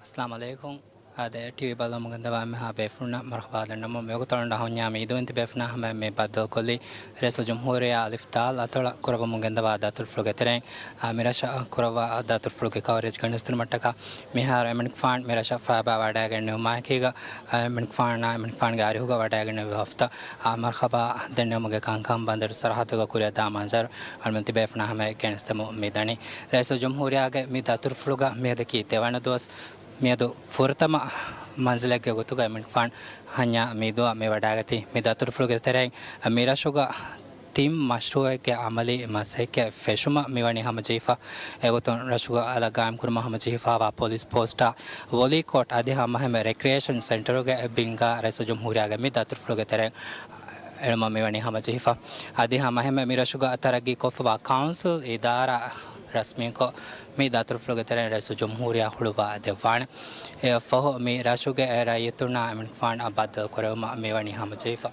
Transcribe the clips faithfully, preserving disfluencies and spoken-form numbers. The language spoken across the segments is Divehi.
އައްސަލާމު ޢަލައިކުމް. އާދެ، ޓީވީ ބަލަމުން ގެންދަވާ އެންމެހާ ބޭފުޅުންނަށް މަރުޙަބާ ދަންނަމުން. މިވަގުތު އަޅުގަނޑު ހަންޏާ މީދޫ އިންތި ބޭފުޅާ ހަމަ މި ބައްދަލުކޮށްލީ ރައީސުލްޖުމްހޫރިއްޔާ އަލިފް ދާލް އަތޮޅަށް ކުރައްވަމުން ގެންދަވާ ދަތުރުފުޅުގެ ތެރެއިން، އާ، މި ރަށަށް ކުރައްވާ ދަތުރުފުޅުގެ ކަވަރޭޖް ގެނެސްދިނުމަށްޓަކާ މިހާރު އެމަނިކުފާނު މި ރަށަށް ފައިބާ ވަޑައިގެންނެވުމާއެކީގަ، އާ، އެމަނިކުފާނާ އެމަނިކުފާނުގެ އަރިހުގަ ވަޑައިގެންނެވި ހަފްތާ، އާ، މަރުޙަބާ ދެންނެވުމުގެ ކަންކަން ބަނދަރު ސަރަހައްދުގަ ކުރިއަށް ދާ މަންޒަރު އަޅުމެން ތިބޭފުޅުންނާ ހަމަޔަށް ގެނެސްދެމުން މި ދަނީ. ރައީސުލްޖުމްހޫރިއްޔާގެ މި ދަތުރުފުޅުގަ މިއަދަކީ ދެވަނަ ދުވަސް. މިއަދު ފުރަތަމަ މަންޒިލެއްގެ ގޮތުގަ އެމަނިކުފާނު ހަންޏާ މީދޫއަށް މި ވަޑައިގަތީ. މި ދަތުރުފުޅުގެ ތެރެއިން މި ރަށުގަ ތިން މަޝްރޫއެއްގެ އަމަލީ މަސައްކަތް ފެށުމަށް މިވަނީ ހަމަޖެހިފަ. އެގޮތުން ރަށުގަ އަލަށް ގާއިމްކުރުމަށް ހަމަޖެހިފައިވާ ޕޮލިސް ޕޯސްޓާ، ވޮލީ ކޯޓް އަދި ހަމައެހެންމެ ރެކްރިއޭޝަން ސެންޓަރުގެ ބިންގާ ރައީސުލްޖުމްހޫރިއްޔާގެ މި ދަތުރުފުޅުގެ ތެރެއިން އެޅުމަށް މިވަނީ ހަމަޖެހިފަ. އަދި ހަމައެހެންމެ މި ރަށުގަ ތަރައްގީކޮށްފައިވާ ކައުންސިލް އިދާރާ ރަސްމީކޮށް، މި ދަތުރުފުޅުގެ ތެރެއިން ރައީސުލްޖުމްހޫރިއްޔާ ހުޅުވާ ދެއްވާނެ. އެއަށްފަހު މި ރަށުގެ ރައްޔިތުންނާ އެމަނިކުފާނާ ބައްދަލުކުރެވުމަށް މިވަނީ ހަމަޖެހިފަ.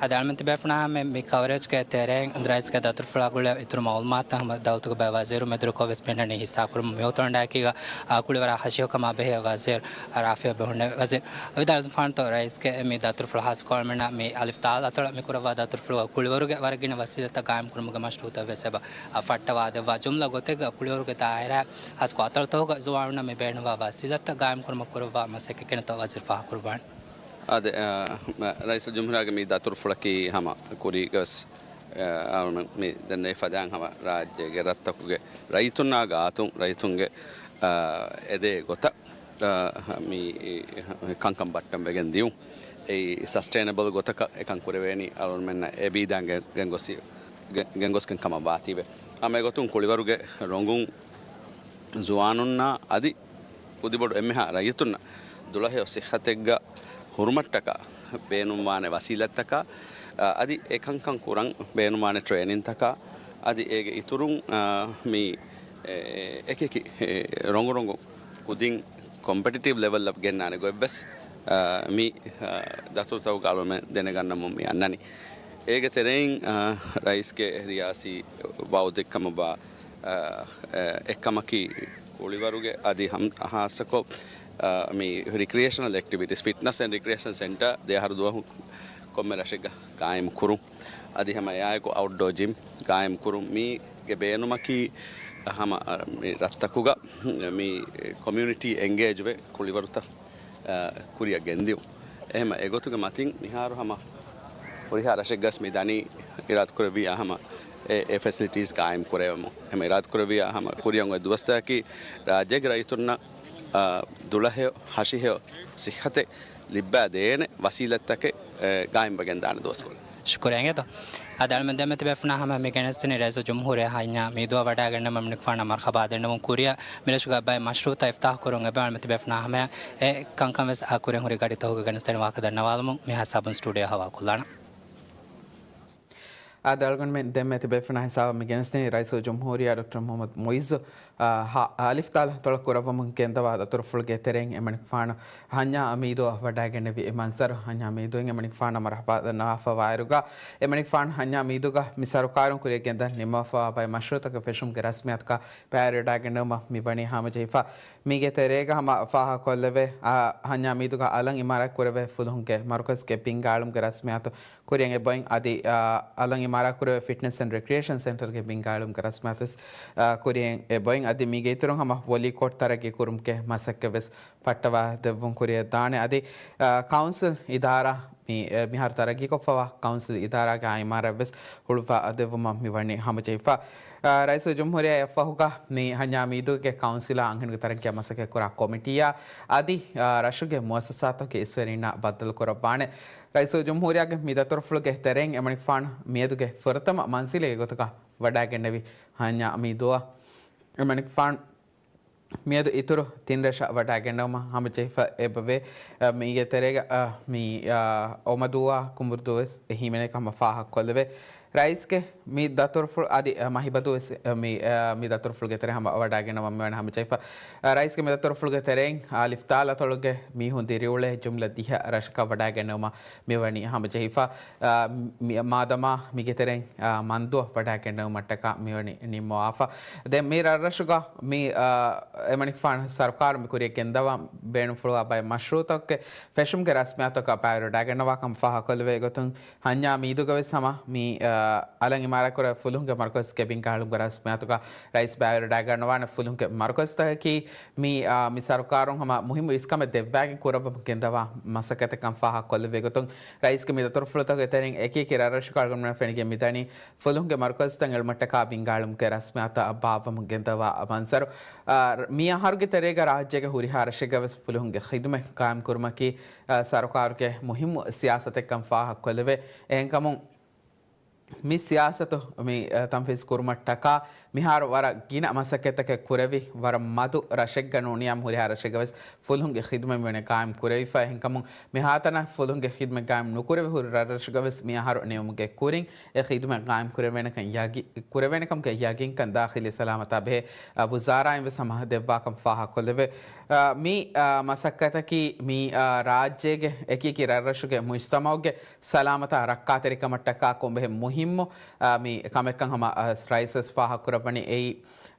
އަދި އަޅުމެން ތިބޭފުޅުންނާ ހަމަ މި ކަވަރޭޖްގެ ތެރެއިން ރައީސްގެ ދަތުރުފުޅާ ގުޅޭ އިތުރު މައުލޫމާތު ހަމަ ދައުލަތުގެ ބައެއް ވަޒީރު މެދުވެރިކޮށް ވެސް މިންނަނީ ހިއްސާކުރުމަށް. މިވަގުތު އަޅުގަނޑާއެކީގަ، އާ، ކުޅިވަރާ ހަށިހިތުކަމާ ބެހޭ ވަޒީރު ރާފިޢު ބެހުންނެވި ވަޒީރު. ވިދާޅުވެފާނެތޯ ރައީސްގެ މި ދަތުރުފުޅު ހާއްސަކޮށް އަޅުމެންނަށް މި އަލިފް ދާލް އަތޮޅަށް މި ކުރައްވާ ދަތުރުފުޅުގަ ކުޅިވަރުގެ ވަރަށް ގިނަ ވަސީލަތްތައް ގާއިމްކުރުމުގެ މަޝްރޫޢުތައް ވެސް އެބަ، އާ، ފައްޓަވާ ދެއްވާ. ޖުމްލަ ގޮތެއްގަ ކުޅިވަރުގެ ދާއިރާ ހާއްސަކޮށް އަތޮޅުތަކުގަ ޒުވާނުންނަށް މި ބޭނުންވާ ވަސީލަތްތައް ގާއިމްކުރުމަށް ކުރައްވާ މަސައްކަތް ކިހިނެއްތޯ ވަޒީރު ފާހަގަކުރައްވާނެ. އާދެ، އާ، މަ-، ރައީސުލްޖުމްހޫރިއްޔާގެ މި ދަތުރުފުޅަކީ ހަމަ ކުރީގަވެސް، އާ، އަޅުމެން މި ދެންނެވި ފަދައިން ހަމަ ރާއްޖޭގެ ރަށްތަކުގެ ރައްޔިތުންނާ ގާތުން ރައްޔިތުންގެ، އާ، އެދޭ ގޮތަށް، އާ، މި ކަންކަން ބައްޓަން ވެގެން ދިޔުން. އެއީ ސަސްޓެއިނަބަލް ގޮތަކަށް އެކަން ކުރެވޭނީ އަޅުމެންނަށް އެބީދާން ގެ-، ގެންގޮސް-، ގެ-، ގެންގޮސްގެން ކަމަށް ވާތީވެ. ހަމަ އެގޮތުން ކުޅިވަރުގެ ރޮނގުން ޒުވާނުންނާ އަދި ކުދިބޮޑު އެންމެހާ ރައްޔިތުންނަށް ދުޅަހެޔޮ ސިއްހަތެއްގަ ހުރުމަށްޓަކާ ބޭނުންވާނެ ވަސީލަތްތަކާ، އަ، އަދި އެ ކަންކަން ކުރަން ބޭނުންވާނެ ޓްރޭނިންތަކާ، އަދި އޭގެ އިތުރުން، އަ، މި، އެ، އެކިއެކި، އެ، ރޮނގުރޮނގު ކުދިން ކޮމްޕެޓިޓިވް ލެވެލްއަށް ގެންނާނެ ގޮތްވެސް، އަ، މި، އަ، ދަތުރުތަކުގަ އަޅުމެން ދެނެގަންނަމުން މި އަންނަނީ. އޭގެ ތެރެއިން، އަ، ރައީސްގެ ރިޔާސީ ވައުދެއްކަމަށްވާ އަ، އެއްކަމަކީ ކުޅިވަރުގެ އަދި ހަމް-، ހާއްސަކޮށް، އަ، މި ރިކްރިއޭޝަނަލް އެކްޓިވިޓީސް، ފިޓްނަސް އެންޑް ރިކްރިއޭޝަން ސެންޓަރ ދެ އަހަރު ދުވަހު ކޮންމެ ރަށެއްގަ ގާއިމް ކުރުން. އަދި ހަމަ އެއާއެކު އައުޓްޑޯ ޖިމް ގާއިމް ކުރުން. މީގެ ބޭނުމަކީ ހަމަ، އަ، މި ރަށްތަކުގަ މި ކޮމިއުނިޓީ އެންގޭޖްވެ ކުޅިވަރުތައް އަ، ކުރިއަށް ގެންދިޔުން. އެހެމަ އެގޮތުގެ މަތިން މިހާރު ހަމަ ހުރިހާ ރަށެއްގަސް މި ދަނީ އިރާދަކުރެއްވިއްޔާ ހަމަ އެ، އެ ފެސިލިޓީސް ގާއިމް ކުރެވެމުން. އެހެމަ އިރާދަކުރެއްވިއްޔާ ހަމަ ކުރިއަށް އޮތް ދުވަސްތަކަކީ ރާއްޖޭގެ ރައްޔިތުންނަށް، އަ، ދުޅަހެޔޮ، ހަށިހެޔޮ، ސިއްހަތެއް ލިއްބާ ދޭނެ ވަސީލަތްތަކެއް، އެ، ގާއިމްވެގެން ދާނެ ދުވަސްކޮޅެއް. ޝުކުރިއްޔާ އިނގޭތޯ. އަދި އަޅުމެން ދެންމެ ތިބޭފުޅުންނާ ހަމަ މި ގެނެސްދިނީ ރައީސުލްޖުމްހޫރިއްޔާ ހަންޏާ މީދޫއަށް ވަޑައިގެންނަމަ އެމަނިކުފާނަށް މަރުޙަބާ ދެންނެވުން ކުރިއަށް މިރަށުގަ ބައެއް މަޝްރޫޢުތައް އިފްތާޙު ކުރުން އެބަ އަޅުމެން ތިބޭފުޅުންނާ ހަމަޔަށް އެ ކަންކަން ވެސް އާ ކުރިން ހުރި ގަޑިތަކުގެ ގެނެސްދެނި ވާހަކަ ދަންނަވާލަމުން މިހާ ސާބުން ސްޓޫޑިއޯ ހަވާލުކޮށްލާނަން. އާދެ، އަޅުގަނޑުމެން ދެންމެ ތިބޭފުޅުންނާ ހިސާބަށް މި ގެނެސްދިނީ ރައީސުލްޖުމްހޫރިއްޔާ ޑޮކްޓަރ މުޙައްމަދު މުޢިއްޒު، އާ، ހަ-، އަލިފް ދާލް އަތޮޅަށް ކުރައްވަމުން ގެންދަވާ ދަތުރުފުޅުގެ ތެރެއިން އެމަނިކުފާނު ހަންޏާ މީދޫއަށް ވަޑައިގެންނެވި އެ މަންޒަރު. ހަންޏާ މީދޫއިން އެމަނިކުފާނަށް މަރުޙަބާ ދަންނަވާފަ ވާއިރުގަ، އެމަނިކުފާނު ހަންޏާ މީދޫގަ މި ސަރުކާރުން ކުރިއަށް ގެންދަން ނިންމަވާފައިވާ ބައެއް މަޝްރޫޢުތަކެއް ފެށުމުގެ ރަސްމިއްޔާތުގަ ބައިވެރިވެވަޑައިގެންނެވުމަށް މިވަނީ ހަމަޖެހިފަ. މީގެ ތެރޭގަ ހަމަ ފާހަގަކޮށްލެވޭ، އާ، ހަންޏާ މީދޫގަ އަލަށް އިމާރާތް ކުރެވޭ ފުލުހުންގެ މަރުކަޒުގެ ބިންގާ އެޅުމުގެ ރަސްމިއްޔާތު ކުރިއަށް އެބައޮތް. އަދި، އާ، އަލަށް އިމާރާތް ކުރެވޭ ފިޓްނަސް އެންޑް ރެކްރިއޭޝަން ސެންޓަރގެ ބިންގާ އެޅުމުގެ ރަސްމިއްޔާތު ވެސް، އާ، ކުރިއަށް އެބައޮތް. އަދި މީގެ އިތުރުން ހަމަ ވޮލީ ކޯޓް ތަރައްގީ ކުރުމުގެ މަސައްކަތް ވެސް ފައްޓަވާ ދެއްވުން ކުރިއަށް ދާނެ. އަދި، އާ، ކައުންސިލް އިދާރާ މި، އެ، މިހާރު ތަރައްގީކޮށްފައިވާ ކައުންސިލް އިދާރާގެ އިމާރާތް ވެސް ހުޅުވާ ދެއްވުމަށް މިވަނީ ހަމަޖެހިފަ. އާ، ރައީސުލްޖުމްހޫރިއްޔާ އެއަށްފަހުގަ މި ހަންޏާ މީދޫގެ ކައުންސިލާ އަންހެނުގެ ތަރައްގީއަށް މަސައްކަތްކުރާ ކޮމިޓީއާ އަދި، އާ، ރަށުގެ މުއައްސަސާތަކުގެ އިސްވެރިންނާ ބައްދަލުކުރައްވާނެ. ރައީސުލްޖުމްހޫރިއްޔާގެ މި ދަތުރުފުޅުގެ ތެރެއިން އެމަނިކުފާނު މިއަދުގެ ފުރަތަމަ މަންޒިލެއްގެ ގޮތުގަ ވަޑައިގެންނެވި ހަންޏާ މީދޫއަށް އެމަނިކުފާނު މިއަދު އިތުރު ތިން ރަށަށް ވަޑައިގެންނެވުމަށް ހަމަޖެހިފަ އެބަވޭ. އަ، މީގެ ތެރޭގަ، އަ، މި، އަ، އޮމަދޫއާ ކުނބުރުދޫ ވެސް އެ ހިމެނޭ ކަމަށް ފާހަގަކޮށްލެވޭ. ރައީސްގެ މި ދަތުރުފުޅު އަދި، އަ، މަހިބަދޫ ވެސް، އަ، މި، އަ، މި ދަތުރުފުޅުގެ ތެރެ ހަމަ ވަޑައިގަންނަވަން މިވަނީ ހަމަޖެހިފަ. އަ، ރައީސްގެ މި ދަތުރުފުޅުގެ ތެރެއިން، އަ، އަލިފް ދާލް އަތޮޅުގެ މީހުން ދިރިއުޅޭ ޖުމްލަ ދިހަ ރަށަކަށް ވަޑައިގަންނަވުމަށް މިވަނީ ހަމަޖެހިފަ. އަ، މި، މާދަމާ މިގެ ތެރެއިން، އަ، މަންދުއަށް ވަޑައިގަންނަވުމަށްޓަކާ މިވަނީ ނިންމަވާފަ. ދެން މި ރަށްރަށުގަ މި، އަ، އެމަނިކުފާނު ސަރުކާރު މި ކުރިޔަށް ގެންދަވާ ބޭނުންފުޅުވާ ބައެއް މަޝްރޫއުތަކުގެ ފެށުމުގެ ރަސްމިއްޔާތުތަކާ ބައިވެރިވެވަޑައިގަންނަވާކަން ފާހަގަކޮށްލެވޭ ގޮތުން، ހަންޏާ މީދޫގަ ވެސް ހަމަ މި، އަ، އަލަށް އިމާރާތްކުރާ ފުލުހުންގެ މަރުކަޒުގެ ބިންގާޅުމުގެ ރަސްމިއްޔާތުގަ ރައީސް ބައިވެރިވަޑައިގަންނަވާނެ. ފުލުހުންގެ މަރުކަޒުތަކަކީ މި، އާ، މި ސަރުކާރުން ހަމަ މުހިއްމު އިސްކަމެއް ދެއްވައިގެން ކުރައްވަމުން ގެންދަވާ މަސައްކަތެއްކަން ފާހަގަކޮށްލެއްވި ގޮތުން، ރައީސްގެ މި ދަތުރުފުޅުތަކުގެ ތެރެއިން އެކިއެކި ރަށްރަށުގަ އަޅުގަނޑުމެންނަށް ފެނިގެން މިދަނީ ފުލުހުންގެ މަރުކަޒުތައް އެޅުމަށްޓަކާ ބިންގާޅުމުގެ ރަސްމިއްޔާތު ބާއްވަމުން ގެންދަވާ މަންޒަރު. އާ، މި އަހަރުގެ ތެރޭގަ ރާއްޖޭގެ ހުރިހާ ރަށެއްގަ ވެސް ފުލުހުންގެ ޚިދުމަތް ޤާއިމް ކުރުމަކީ، އާ، ސަރުކާރުގެ މުހިއްމު ސިޔާސަތެއްކަން ފާހަގަކޮށްލެވޭ. އެހެންކަމުން، މި ސިޔާސަތު މި، އަ، ތަންފީޒު ކުރުމަށްޓަކާ މިހާރު ވަރަށް ގިނަ މަސައްކަތްތަކެއް ކުރެވި، ވަރަށް މަދު ރަށެއްގަ ނޫނިއްޔާމު ހުރިހާ ރަށެއްގަ ވެސް ފުލުހުންގެ ޚިދުމަތް މިވަނީ ޤާއިމް ކުރެވިފަ. އެހެންކަމުން މިހާތަނަށް ފުލުހުންގެ ޚިދުމަތް ޤާއިމް ނުކުރެވި ހުރި ރަށްރަށުގަ ވެސް މި އަހަރު ނިމުމުގެ ކުރިން އެ ޚިދުމަތް ޤާއިމް ކުރެވޭނެކަން ޔަގީ-، ކުރެވޭނެކަމުގެ ޔަގީންކަން ދާޚިލީ ސަލާމަތާ ބެހޭ، އަ، ވުޒާރާއިން ވެސް ހަމަ ދެއްވާކަން ފާހަގަކޮށްލެވޭ. އަ، މި، އަ، މަސައްކަތަކީ މި، އަ، ރާއްޖޭގެ އެކިއެކި ރަށްރަށުގެ މުޖްތަމަޢުގެ ސަލާމަތާ ރައްކާތެރިކަމަށްޓަކާ ކޮންމެހެން މުހިއްމު، އާ، މި ކަމެއްކަން ހަމަ، އާ، ރައީސް ވެސް ފާހަގަކުރައްވަނީ. އެއީ،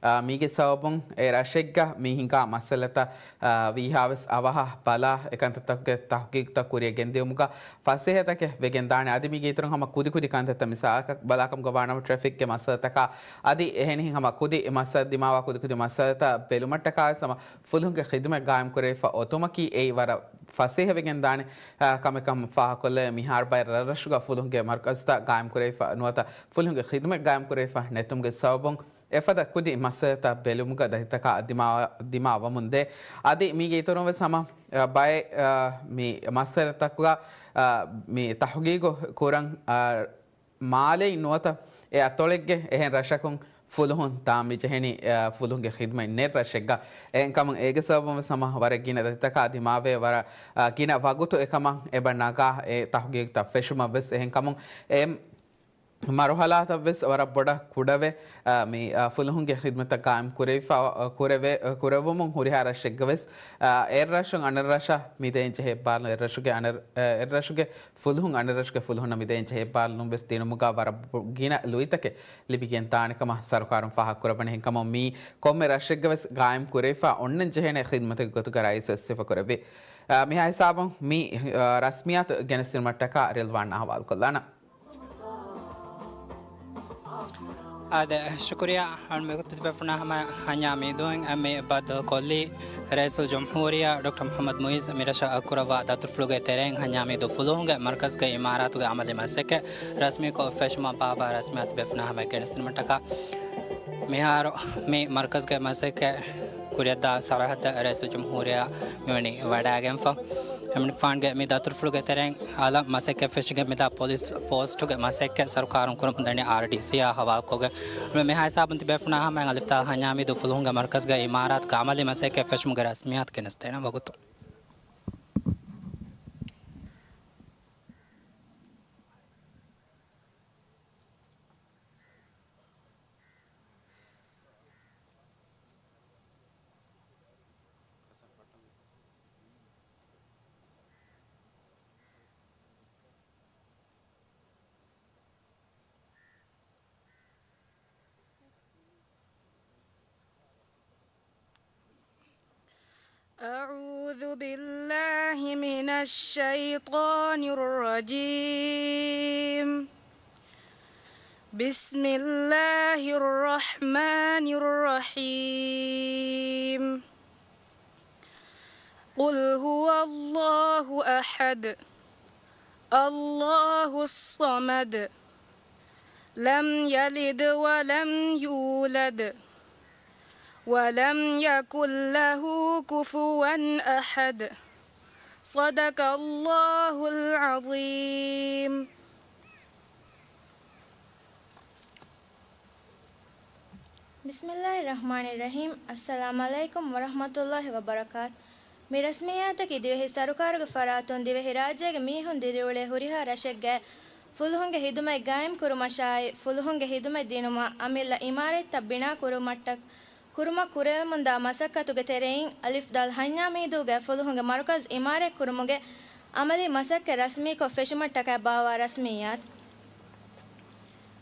އާ، މީގެ ސަބަބުން އެ ރަށެއްގަ މި ހިނގާ މައްސަލަތައް، އާ، ވީހާވެސް އަވަހަށް ބަލާ، އެ ކަންތައްތަކުގެ ތަޙްޤީޤުތައް ކުރިޔަށް ގެންދިއުމުގަ ފަސޭހަތަކެއް ވެގެންދާނެ. އަދި މީގެ އިތުރުން ހަމަ ކުދިކުދި ކަންތައްތައް މިސާލަކަށް ބަލާކަމުގަ ވާނަމަ ޓްރެފިކްގެ މައްސަލަތަކާ، އަދި އެހެނިހެން ހަމަ ކުދި މައްސަލަ ދިމާވާ ކުދިކުދި މައްސަލަތައް ބެލުމަށްޓަކާ ވެސް ހަމަ ފުލުހުންގެ ޚިދުމަތް ޤާއިމް ކުރެވިފަ އޮތުމަކީ އެއީ ވަރަށް ފަސޭހަވެގެން ދާނެ، އާ، ކަމެއް ކަމަށް ފާހަގަކޮށްލެވޭ. މިހާރު ބައެއް ރަށްރަށުގަ ފުލުހުންގެ މަރުކަޒުތައް ޤާއިމް ކުރެވިފަ ނުވަތަ ފުލުހުންގެ ޚިދުމަތް ޤާއިމް ކުރެވިފަ ނެތުމުގެ ސަބަބުން އެފަދަ ކުދި މައްސަލަތައް ބެލުމުގަ ދަތިތަކާ ދިމާ-، ދިމާވަމުންދޭ. އަދި މީގެ އިތުރުން ވެސް ހަމަ، އާ، ބައެއް، އާ، މި މައްސަލަތަކުގަ، އާ، މި ތަޙްޤީޤު ކުރަން، އާ، މާލެއިން ނުވަތަ އެ އަތޮޅެއްގެ އެހެން ރަށަކުން ފުލުހުން ދާން މި ޖެހެނީ، އަ، ފުލުހުންގެ ޚިދުމަތް ނެތް ރަށެއްގަ. އެހެންކަމުން އޭގެ ސަބަބުން ވެސް ހަމަ ވަރަށް ގިނަ ދަތިތަކާ ދިމާވޭ، ވަރަށް، އަ، ގިނަ ވަގުތު އެކަމަށް އެބަ ނަގާ އެ ތަޙްޤީޤުތައް ފެށުމަށް ވެސް. އެހެންކަމުން އެ މަރުހަލާތައް ވެސް ވަރަށް ބޮޑަށް ކުޑަވެ، އަ، މި، އަ، ފުލުހުންގެ ޚިދުމަތްތައް ޤާއިމް ކުރެވިފަ، އަ، ކުރެވޭ، އަ، ކުރެވުމުން ހުރިހާ ރަށެއްގަ ވެސް، އަ، އެއްރަށުން އަނެއްރަށަށް މި ދޭން ޖެހޭ ބާލުން އެއްރަށުގެ އަނެއް-، އެއްރަށުގެ ފުލުހުން އަނެއްރަށުގެ ފުލުހުންނަށް މިދޭން ޖެހޭ ބާލުން ވެސް ދިނުމުގަ ވަރަށް ބު-، ގިނަ ލުއިތަކެއް ލިބިގެން ދާނެ ކަމަށް ސަރުކާރުން ފާހަގަކުރައްވަނީ. އެހެންކަމުން މީ ކޮންމެ ރަށެއްގަ ވެސް ގާއިމް ކުރެވިފަ އޮންނަން ޖެހޭނެ ޚިދުމަތެއްގެ ގޮތުގަ ރައީސް ވެސް ސިފަކުރެއްވި. އާ، މިހާ ހިސާބުން މި، އާ، ރަސްމިއްޔާތު ގެނެސްދިނުމަށްޓަކާ ރިލްވާން އަހުވާލުކޮށްލާނަން. އާދެ، ޝުކުރިއްޔާ. އަޅުމެ ތިބޭފުޅުންނާ ހަމަ ހަންޏާ މީދޫއިން އެންމެ ބައްދަލުކޮށްލީ ރައީސުލްޖުމްހޫރިއްޔާ ޑޮކްޓަރ މުޙައްމަދު މުޢިއްޒު މިރަށަށް އައްކުރައްވާ ދަތުރުފުޅުގެ ތެރެއިން ހަންޏާ މީދޫ ފުލުހުންގެ މަރުކަޒުގެ އިމާރާތުގެ އަމަލީ މަސައްކަތް ރަސްމީކޮށް ފެށުމަށް ބާއްވާ ރަސްމިއްޔާތު ތިބޭފުޅުންނާ ހަމަ ގެނެސްދިނުމަށްޓަކާ މިހާރު މި މަރުކަޒުގެ މަސައްކަތް ކުރިއަށްދާ ސަރަހައްދަށް ރައީސުލްޖުމްހޫރިއްޔާ މިވަނީ ވަޑައިގެންފަ. އެމަނިކުފާނުގެ މި ދަތުރުފުޅުގެ ތެރެއިން އަލަށް މަސައްކަތް ފެށިގެން މިދާ ޕޮލިސް ޕޯސްޓުގެ މަސައްކަތް ސަރުކާރުން ކުރަމުންދަނީ އާރްޑީސީއާ ހަވާލުކޮށްގެން. މިހާ ހިސާބުން ތިބޭފުޅުންނާ ހަމައިން އަލިފްތާ ހަންޏާމީދު ފުލުހުންގެ މަރުކަޒުގެ އިމާރާތުގެ އަމަލީ މަސައްކަތް ފެށުމުގެ ރަސްމިއްޔާތު ގެނެސްދޭނެ ވަގުތު. أعوذ بالله من الشيطان الرجيم. بسم الله الرحمن الرحيم. قل هو الله أحد. الله الصمد. لم يلد ولم يولد. ولم يكن له كفوا أحد. صدق الله العظيم. ބިސްމިއްލާހި ރަޙްމާނި ރަޙީމް. އައްސަލާމު ޢަލައިކުމް ވަރަޙްމަތުﷲި ވަބަރަކާތު. މި ރަސްމިއްޔާތަކީ ދިވެހި ސަރުކާރުގެ ފަރާތުން ދިވެހިރާއްޖޭގެ މީހުން ދިރިއުޅޭ ހުރިހާ ރަށެއްގެ ފުލުހުންގެ ހިދުމަތް ގާއިމް ކުރުމަށާއި، ފުލުހުންގެ ހިދުމަތް ދިނުމަށް އަމިއްލަ އިމާރާތްތައް ބިނާ ކުރުމަށްޓަ-، ކުރުމަށް ކުރެވެމުންދާ މަސައްކަތުގެ ތެރެއިން، އަލިފް ދާލް ހަންޏާމީދޫގެ ފުލުހުންގެ މަރުކަޒު އިމާރާތް ކުރުމުގެ އަމަލީ މަސައްކަތް ރަސްމީކޮށް ފެށުމަށްޓަކާ ބާއްވާ ރަސްމިއްޔާތު.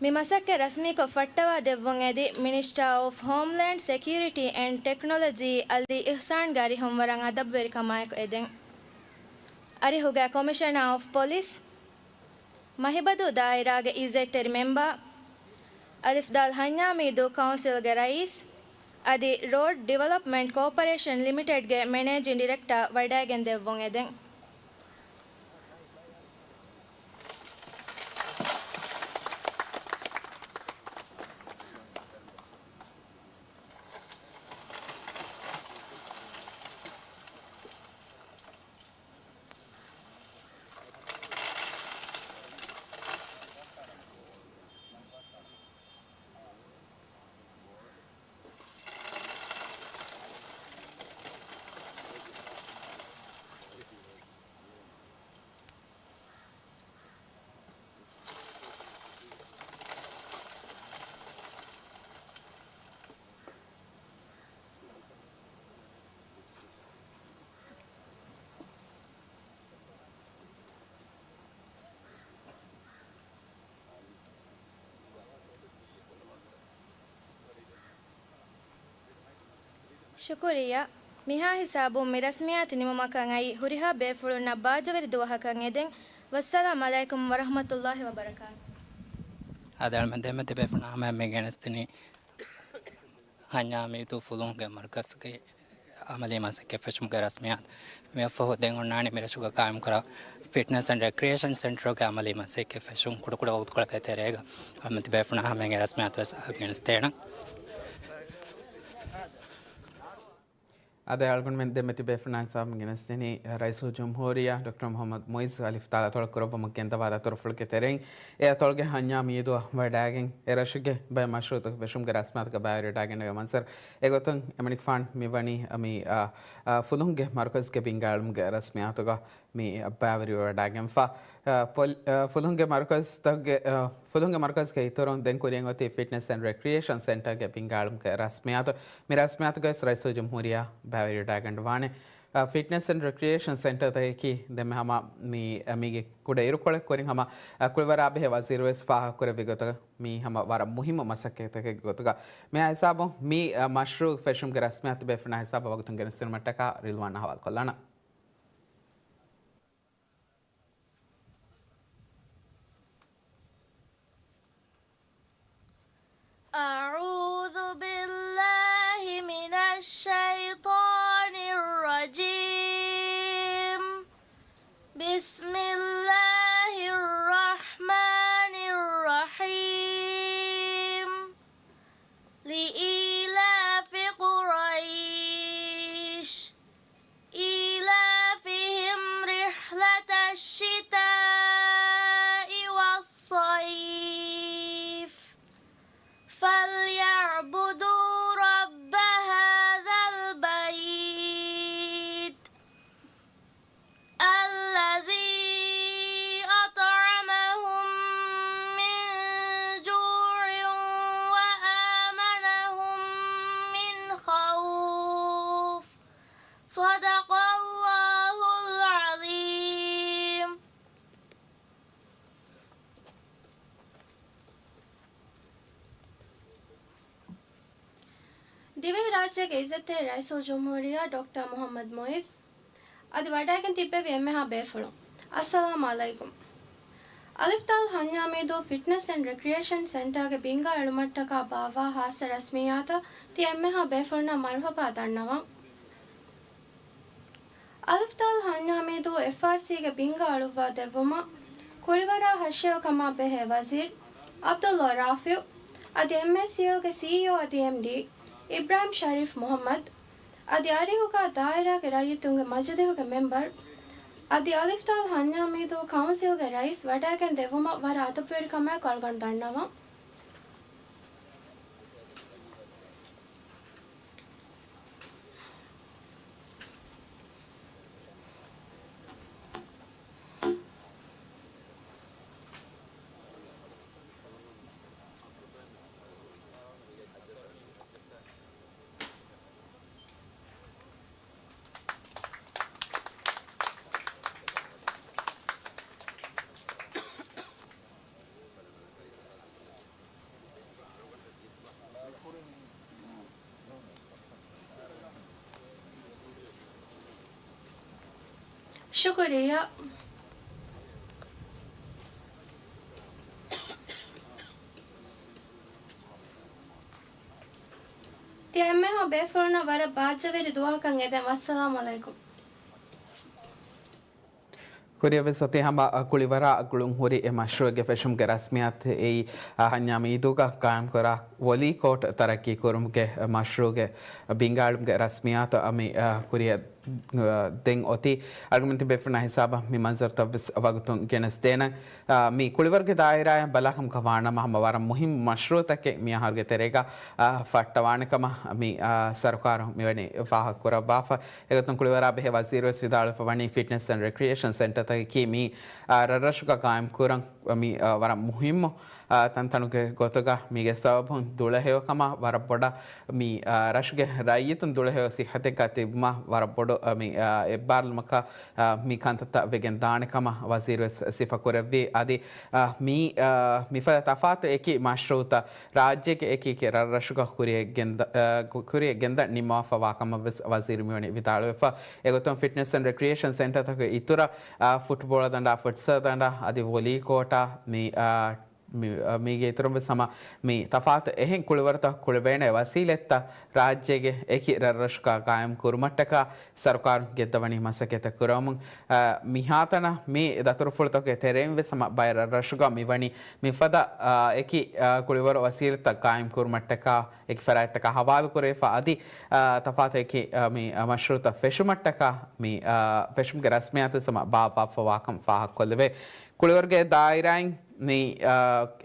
މި މަސައްކަތް ރަސްމީކޮށް ފައްޓަވާ ދެއްވުން އެދި، މިނިސްޓާ އޮފް ހޯމްލޭންޑް ސެކިއުރިޓީ އެންޑް ޓެކްނޮލޮޖީ އަލީ އިޙްސާންގެ އަރިހުން ވަރަށް އަދަބުވެރިކަމާއެކު އެދެން. އަރިހުގައި ކޮމިޝަނާ އޮފް ޕޮލިސް، މަހިބަދޫ ދާއިރާގެ އިއްޒަތްތެރި މެމްބާ، އަލިފް ދާލް ހަންޏާމީދޫ ކައުންސިލްގެ ރައީސް، އަދި ރޯޑް ޑިވެލޮޕްމަންޓް ކޯޕަރޭޝަން ލިމިޓެޑްގެ މެނޭޖިން ޑިރެކްޓާ ވަޑައިގެން ދެއްވުން އެދެން. ޝުކުރިއްޔާ. މިހާ ހިސާބުން މި ރަސްމިއްޔާތު ނިމުމަކަށް އައި، ހުރިހާ ބޭފުޅުންނަށް ބާއްޖަވެރި ދުވަހަކަށް އެދެން. ވައްސަލާމް އަލައިކުމް ވަރަޙްމަތުﷲ ވަބަރަކާތު. އާދެ، އަޅުމެން ދެމެދު ބޭފުޅުންނާ ހަމައަށް މި ގެނެސްދިނީ ހަންޏާމީދޫ ފުލުހުންގެ މަރުކަޒުގެ އަމަލީ މަސައްކަތް ފެށުމުގެ ރަސްމިއްޔާތު. މިއަށްފަހު ދެން އޮންނާނީ މިރަށުގަ ގާއިމްކުރާ ފިޓްނަސް އެންޑް ރެކްރިއޭޝަން ސެންޓަރުގެ އަމަލީ މަސައްކަތް ފެށުން ކުޑަކުޑަ ވަގުތުކޮޅަކަށް ތެރޭގަ އަޅުމެން ތިބޭފުޅުންނާ ހަމައަށް އެ ރަސްމިއްޔާތު ވެސް އަހަރު ގެނެސްދޭނަން. އާދެ، އަޅުގަނޑުމެން ދެމެދު ބޭފުޅުންނާ ހިސާބުން ގެނެސްދިނީ ރައީސުލްޖުމްހޫރިއްޔާ ޑޮކްޓަރ މުޙައްމަދު މުޢިއްޒު އަލިފް ދާލް އަތޮޅަށް ކުރައްވަމުން ގެންދަވާ ދަތުރުފުޅުގެ ތެރެއިން އެ އަތޮޅުގެ ހަންޏާމީދުއަށް ވަޑައިގެން އެ ރަށުގެ ބައެއް މަޝްރޫޢުތަކުގެ ފެށުމުގެ ރަސްމިއްޔާތުގަ ބައިވެރިވެވަޑައިގެންނެވި މަންޒަރު. އެގޮތުން އެމަނިކުފާނު މިވަނީ މި، އާ، އާ، ފުލުހުންގެ މަރުކަޒުގެ ބިންގާ އެޅުމުގެ ރަސްމިއްޔާތުގަ މި ބައިވެރިވެވަޑައިގެންފަ. އާ، ޕޮލި-، އާ، ފުލުހުންގެ މަރުކަޒުތަކުގެ، އާ، ފުލުހުންގެ މަރުކަޒުގެ އިތުރުން ދެން ކުރިއަށް އޮތީ ފިޓްނަސް އެންޑް ރެކްރިއޭޝަން ސެންޓަރގެ ބިންގާ އެޅުމުގެ ރަސްމިއްޔާތު. މި ރަސްމިއްޔާތުގައި ވެސް ރައީސުލްޖުމްހޫރިއްޔާ ބައިވެރިވެވަޑައިގަންނަވާނެ. އާ، ފިޓްނަސް އެންޑް ރެކްރިއޭޝަން ސެންޓަރތަކަކީ ދެންމެ ހަމަ މި، މީގެ ކުޑަ އިރުކޮޅެއް ކުރިން ހަމަ، އާ، ކުޅިވަރާ ބެހޭ ވަޒީރު ވެސް ފާހަގަކުރެއްވި ގޮތަށް މީ ހަމަ ވަރަށް މުހިއްމު މަސައްކަތްތަކެއްގެ ގޮތުގަ. މިހާ ހިސާބުން މި، އާ، މަޝްރޫޢު ފެށުމުގެ ރަސްމިއްޔާތު ބޭފުޅުންނާ ހިސާބަށް ވަގުތުން ގެނެސްދިނުމަށްޓަކާ ރިލްވާން އަހުވާލުކޮށްލާނަން. أعوذ بالله من الشيطان الرجيم. بسم الله الرحمن الرحيم. لإيلاف قريش. إيلافهم رحلة الشتاء والصيف. فليعبدوا رب هذا البيت. الذي أطعمهم من جوع وآمنهم من خوف. صدق الله العظيم. ދިވެހިރާއްޖޭގެ އިއްޒަތްތެރި ރައީސުލްޖުމްހޫރިއްޔާ ޑޮކްޓަރ މުޙައްމަދު މުޢިއްޒު، އަދި ވަޑައިގެން ތިއްބެވި އެންމެހާ ބޭފުޅުން، އައްސަލާމް ޢަލައިކުމް. އަލިފް ދާލް ހަންޏާމީދޫ ފިޓްނަސް އެންޑް ރެކްރިއޭޝަން ސެންޓާގެ ބިންގާ އެޅުމަށްޓަކާ ބާއްވާ ހާއްސަ ރަސްމިއްޔާތަށް ތި އެންމެހާ ބޭފުޅުންނަށް މަރުޙަބާ ދަންނަވަން. އަލިފް ދާލް ހަންޏާމީދޫ އެފްއާރްސީގެ ބިންގާ އަޅުއްވާ ދެއްވުމަށް ކުޅިވަރާ ހަށިޔަވަ ކަމާ ބެހޭ ވަޒީރު ޢަބްދުﷲ ރާފިޢު، އަދި އެމްއޭސީއެލްގެ ސީއީއޯ އަދި އެމްޑީ އިބްރާހިމް ޝަރީފް މުޙައްމަދު، އަދި އަރިހުގާ ދާއިރާގެ ރައްޔިތުންގެ މަޖިލިހުގެ މެމްބަރު، އަދި އަލިފް ދާލް ހަންޏާމީދޫ ކައުންސިލްގެ ރައީސް ވަޑައިގެން ދެއްވުމަށް ވަރަށް އަދަބުވެރިކަމާއެކު އަޅުގަނޑު ދަންނަވަން. ޝުކުރިއްޔާ. ތިޔަ އެންމެހާ ބޭފުޅުންނަށް ވަރަށް ބާއްޖަވެރި ދުވަހަކަށް އެދެން. ވައްސަލާމް އަލައިކުމް. ކުރިއަށް ވެސް އޮތީ ހަމަ ކުޅިވަރާ ގުޅުން ހުރި އެ މަޝްރޫޢުގެ ފެށުމުގެ ރަސްމިއްޔާތު އެއީ، އަ، ހަންޏާ މީދޫގަ ޤާއިމްކުރާ ވޮލީ ކޯޓް ތަރައްޤީ ކުރުމުގެ މަޝްރޫޢުގެ ބިންގާޅުމުގެ ރަސްމިއްޔާތު މި، އަ، ކުރިއަށް ދެން އޮތީ. އަޅުގަނޑު ތިބޭފުޅުންނާ ހިސާބަށް މި މަންޒަރުތައް ވެސް ވަގުތުން ގެނެސްދޭނަން. އާ، މި ކުޅިވަރުގެ ދާއިރާއަށް ބަލާކަމަކަށް ވާނަމަ، ހަމަ ވަރަށް މުހިއްމު މަޝްރޫޢުތަކެއް މި އަހަރުގެ ތެރޭގަ، އާ، ފައްޓަވާނެ ކަމަށް މި، އާ، ސަރުކާރު މިވަނީ ފާހަގަކުރައްވާފަ. އެގޮތުން ކުޅިވަރާ ބެހޭ ވަޒީރު ވެސް ވިދާޅުވެފަ ވަނީ، ފިޓްނެސް އެންޑް ރެކްރިއޭޝަން ސެންޓަރތަކަކީ މި، އާ، ރަށްރަށުގަ ޤާއިމް ކުރަން މި، އާ، ވަރަށް މުހިއްމު އާ، ތަންތަނުގެ ގޮތުގަ މީގެ ސަބަބުން ދުޅަހެޔޮ ކަމަށް ވަރަށް ބޮޑަށް މި، އާ، ރަށުގެ ރައްޔިތުން ދުޅަހެޔޮ ސިއްހަތެއްގަ ތިބުމަށް ވަރަށް ބޮޑު، އާ، މި، އާ، އެއްބާރުލުމަކަށް، އާ، މި ކަންތައްތައް ވެގެން ދާނެ ކަމަށް ވަޒީރު ވެސް ސިފަކުރެއްވި. އަދި، އާ، މި، އާ، މިފަދަ ތަފާތު އެކި މަޝްރޫޢުތައް ރާއްޖޭގެ އެކި އެކި ރަށްރަށުގަ ކުރިއަށް ގެންދަ-، އާ، ކު-، ކުރިއަށް ގެންދަން ނިންމަވާފަ ވާކަމަށް ވެސް ވަޒީރު މިވަނީ ވިދާޅުވެފަ. އެގޮތުން ފިޓްނެސް އެންޑް ރެކްރިއޭޝަން ސެންޓަރތަކުގެ އިތުރަށް، އާ، ފުޓްބޯޅަ ދަނޑާ، ފުޓްސަލް ދަނޑާ އަދި ވޮލީ ކޯޓާ މި، އާ، މި-، މީގެ އިތުރުން ވެސް ހަމަ މި ތަފާތު އެހެން ކުޅިވަރުތައް ކުޅެވޭނެ ވަސީލަތްތައް ރާއްޖޭގެ އެކި ރަށްރަށުގަ ޤާއިމް ކުރުމަށްޓަކާ ސަރުކާރުން ގެންދަވަނީ މަސައްކަތްތައް ކުރަމުން. އަ، މިހާތަނަށް މި ދަތުރުފުޅުތަކުގެ ތެރެއިން ވެސް ހަމަ ބައެއް ރަށްރަށުގަ މިވަނީ މިފަދަ، އަ، އެކި، އަ، ކުޅިވަރު ވަސީލަތްތައް ޤާއިމް ކުރުމަށްޓަކާ އެކި ފަރާތްތަކާ ހަވާލުކުރެވިފަ އަދި، އަ، ތަފާތު އެކި، އަ، މި، އަ، މަޝްރޫޢުތައް ފެށުމަށްޓަކާ މި، އަ، ފެށުމުގެ ރަސްމިއްޔާތު ވެސް ހަމަ ބާއްވާފަ ވާކަން ފާހަގަކޮށްލެވޭ. ކުޅިވަރުގެ ދާއިރާއިން މި، އާ،